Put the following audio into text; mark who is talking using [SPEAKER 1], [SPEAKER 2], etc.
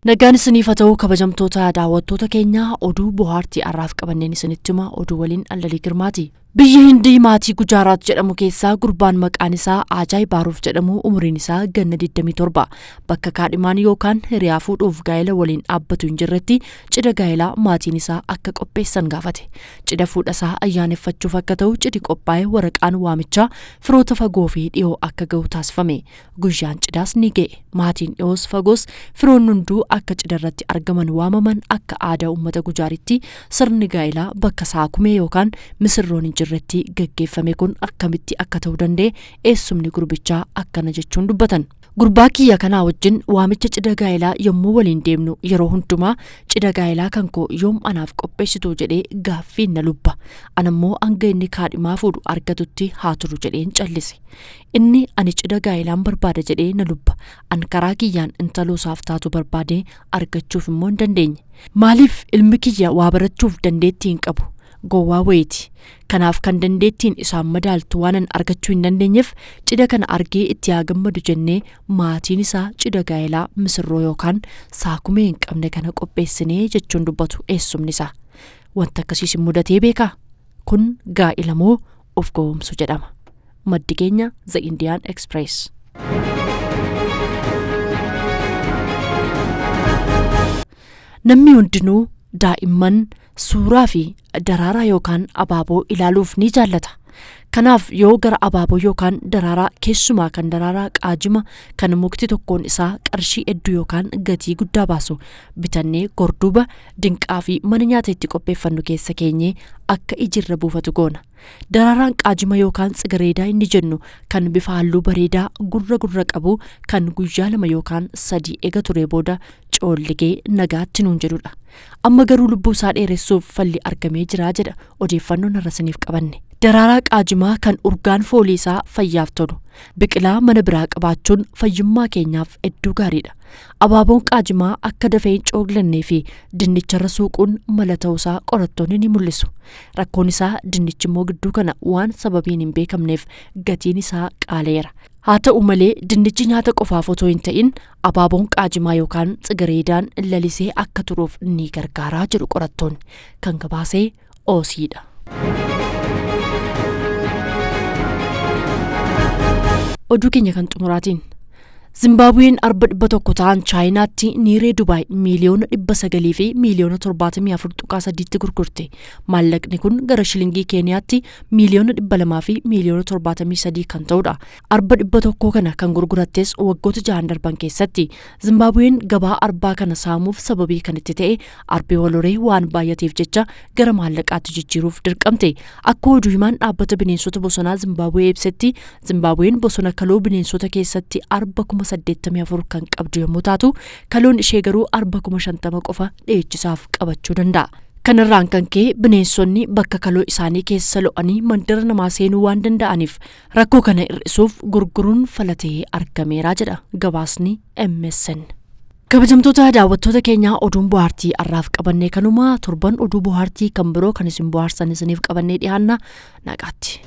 [SPEAKER 1] Nagaan isiniif haa ta'u kabajamtoota daawwattoota keenyaa oduu bohaartii har'aaf qabanneen isinitti hima oduu waliin Allalii Girmaati. Biyya Hindii maatii Gujaaraat jedhamu keessaa gurbaan maqaan isaa Ajaay Baaruuf jedhamu umuriin isaa ganna 27 bakka kaadhimaan yookaan hiriyaa fuudhuuf gaa'ela waliin dhaabbatu hin jirretti cidha gaa'elaa maatiin isaa akka qopheessan gaafate. Cidha fuudha isaa ayyaaneffachuuf akka ta'u cidhi qophaa'e waraqaan waamichaa firoota fagoo fi dhiyoo akka ga'u taasifame. Guyyaan cidhaas ni ga'e. Maatiin dhiyoos fagoos firoonni hunduu akka cidha irratti argaman waamaman akka aadaa uummata Gujaaritti sirni gaa'elaa bakka saakumee yookaan misirroon hin jirretti gaggeeffame kun akkamitti akka ta'uu danda'e eessumni gurbichaa akkana jechuun dubbatan. Gurbaa kiyya kanaa wajjin waamicha cidha gaa'elaa yommuu waliin deemnu yeroo hundumaa cidha gaa'elaa kan koo yoom anaaf qopheessitu jedhee gaaffiin na lubba. Anammoo hanga inni kaadhimaa fuudhu argatutti haa turu jedheen callise. Inni ani cidha gaa'ilaan barbaada jedhee na lubba. An karaa kiyyaan intaloo isaaf taatu barbaadee argachuuf immoo hin dandeenye. Maaliif ilmi kiyya waa barachuuf dandeettii hin qabu. Gowwaa wayiiti. Kanaaf kan dandeettiin isaan madaaltu waanan argachuu hin dandeenyeef cidha kana argee itti haa gammadu jennee maatiin isaa cidha gaa'elaa misirroo yookaan saakumee hin qabne kana qopheessinee jechuun dubbatu eessumni isaa. Wanta akkasiis hin mudatee beekaa? Kun gaa'ila moo of gowwoomsuu jedhama? Maddi keenya The Indian Express. Namni hundinuu daa'imman suuraa fi daraaraa yookaan abaaboo ilaaluuf ni jaallata. Kanaaf yoo gara abaaboo yookaan daraaraa keessumaa kan daraaraa qaajima kan mukti tokkoon isaa qarshii hedduu yookaan gatii guddaa baasu bitannee gorduuba dinqaa fi mana nyaata itti qopheeffannu keessa keenyee akka ijirra buufatu goona. Daraaraan qaajima yookaan tsigareedaa inni jennu kan bifa halluu bareedaa gurra gurra qabu kan guyyaa 2 yookaan 3 ega turee booda coolligee nagaatti nuun jedhudha. Amma garuu lubbuu isaa dheeressuuf falli argamee jira jedha odeeffannoon har'a isiniif qabanne. Daraaraa qaajimaa kan urgaan foolii isaa fayyaaf tolu. Biqilaa mana biraa qabaachuun fayyummaa keenyaaf hedduu gaariidha. Abaaboon qaajimaa akka dafee hin cooglannee fi dinnicharra suuquun mala ta'uusaa qorattoonni ni mul'isu. Rakkoon isaa dinnichi immoo gidduu kana waan sababiin hin beekamneef gatiin isaa qaaleera. Haa ta'u malee dinnichi nyaata qofaaf otoo hin ta'in abaaboon qaajimaa yookaan tsigareedaan lalisee akka turuuf ni gargaaraa jedhu qorattoonni. Kan gabaasee OC dha. Oduu keenya kan xumuraatiin. Zimbaabuween arba 100 ta'an Chaayinaatti niiree Dubaay miiliyoona 900 fi miiliyoona 74.3tti gurgurte. Maallaqni kun gara shilingii Keeniyaatti miiliyoona 200 fi miiliyoona 73 kan ta'udha. Arba 100 kana kan gurgurattes waggoota jahan darban keessatti. Zimbaabuween gabaa arbaa kana saamuuf sababii kan itti ta'e arbi walhoree waan baay'ateef jecha gara maallaqaatti jijjiiruuf dirqamte. Akka oduu himaan dhaabbata bineensota bosonaa Zimbaabuwee ibsetti Zimbaabuween bosona kaloo bineensota keessatti arba 84,000 kan qabdu yommuu taatu kaloon ishee garuu arba 50,000 qofa dheechisaaf qabachuu danda'a. Kanarraan kan ka'e bineensonni bakka kaloo isaanii keessa lo'anii mandara namaa seenuu waan danda'aniif rakkoo kana hir'isuuf gurguruun fala ta'ee argameera jedha gabaasni MSN. Kabajamtoota daawwattoota keenyaa oduun bohaartii har'aaf qabannee kanuma torban oduu bohaartii kan biroo kan isin bohaarsan isiniif qabannee dhiyaanna nagaatti.